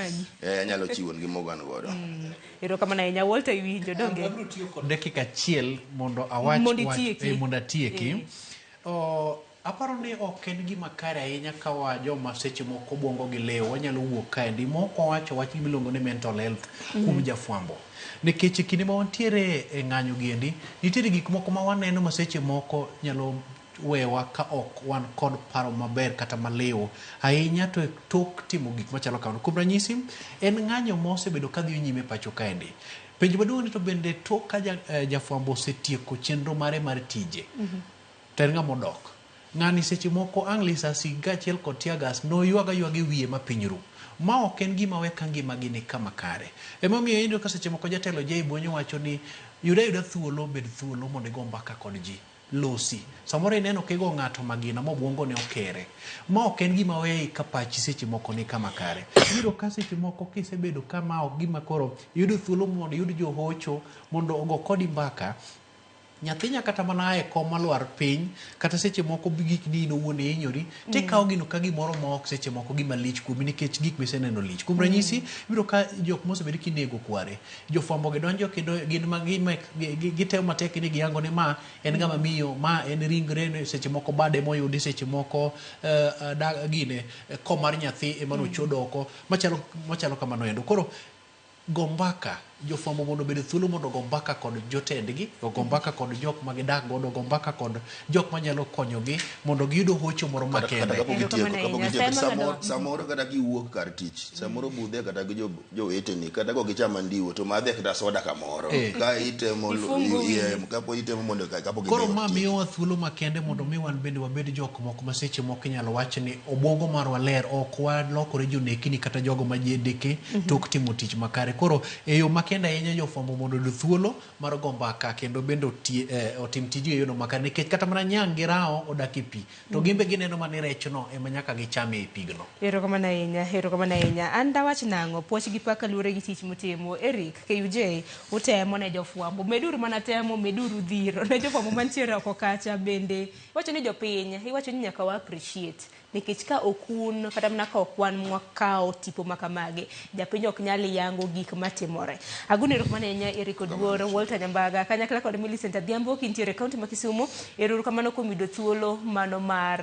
Gimanyi. Anyalo chiwo negi mogo an godo. Erokamano ahinya Walter, iwinjo donge? Abiro tiyo kod dakika achiel mondo awach Mondo wach- itieki. mondo atieki. Aparo ni ok en gima kare ahinya ka wa joma seche moko obwongo gi lew wanyalo wuok kaendi mok wawacho wach gimiluongo ni mental health kuom jafwambo. Nikech e kinde ma wantiere e ng'anyo giendi, nitiere gik moko ma waneno ma seche moko nyalo wewa ka ok wan kod paro maber kata maliw ahinya to e tok timo gik machalo kamano. Kuom ranyisi, en ng'anyo ma osebedo kadhi nyime pacho kaendi. Penjo maduong' ni to bende tok ka jafwambo osetieko chenro mare mar tije, to en ng'ama odok. Ng'ani seche moko ang' lisasi kaachiel kod tear gas noywag aywaga e wiye ma piny ru. Ma ok en gima we ka ngimagi ni kama kare. Emomiyo iyudo ka seche moko jatelo Jay Bonyo wacho ni yud ayuda thuolo, bed thuolo mondo igo mbaka kod ji. Losi. Samoro ineno kigo ng'ato magina ma obwongone okere. Ma ok en gima weyi ka pachi seche moko ni kama kare. Iyudo ka seche moko kisebedo ka ma ok gima koro iyudo thuolo mondo iyud johocho mondo ogo kodi mbaka. Nyathi nya kata mana ae kom malwar piny kata seche moko gik ni in owuon ihinyori tikawo gino ka gimoro ma ok seche moko gima lich kuomi nikech gik miseneno lich. Kuom ranyisi, ibiro ka jok mosebed kinego kware, jofwambo gi donjo kendo gin ma gitemo matek ni giyango ni ma en ng'ama miyo, ma en ringre, seche moko bade moyudi, seche moko gine kom mar nyathi ema nochod oko, machalo kamano endo. Koro go mbaka, jofwambo mondo obed thuolo mondo ogo mbaka kod jotendgi, ogo mbaka kod jok ma gidak godo, ogo mbaka kod jok manyalo konyogi mondo giyud hocho moro Kata makende. kapok Erokamano itieko, kapok ahinya. itieko, Simon Adongo. Samoro kata kiwuok kar tich, samoro budhe kata gi joweteni, kata kok icham andiwo to madhe kata soda kamoro. Ka itemo Ifungu wiyi. Kapo itemo mondo kapok Koro idhi ma tich. miyowa thuolo makende mondo mi wan bende wabed jok moko ma seche moko inyalo wach ni obwongo marwa ler, ok walokore jonekni kata jogo ma jendeke tok timo tich makare. Koro e yo makende ahinya jofwambo mondo oyud thuolo mar go mbaka kendo bende otim tijgi e yono makare nikech kata mana nyang' gi rawo odak e pi to gin be gineno mana ni rechno ema nyaka gicham e pigno. Erokamano ahinya, erokamano ahinya. An dawach nang'o, puoch gi pak kaluwore gi tich mutimo. Eric, KUJ, utemo ne jofwambo. Meduru mana temo, meduru dhiro. Ne jofwambo mantiere oko kacha bende. Iwacho ni jopiny, iwacho ni nyaka wa appreciate. Nikech ka ok un, kata mana ka ok wan mwakawo tipo makamagi, japiny ok nyal yango gik matimore. Agoni erokamano ahinya Eric Oduor, Walter Nyambaga, kanyakla kod Millicent Adhiambo kintiere e kaunti ma Kisumu. Erokamano kuom yudo thuolo mano mar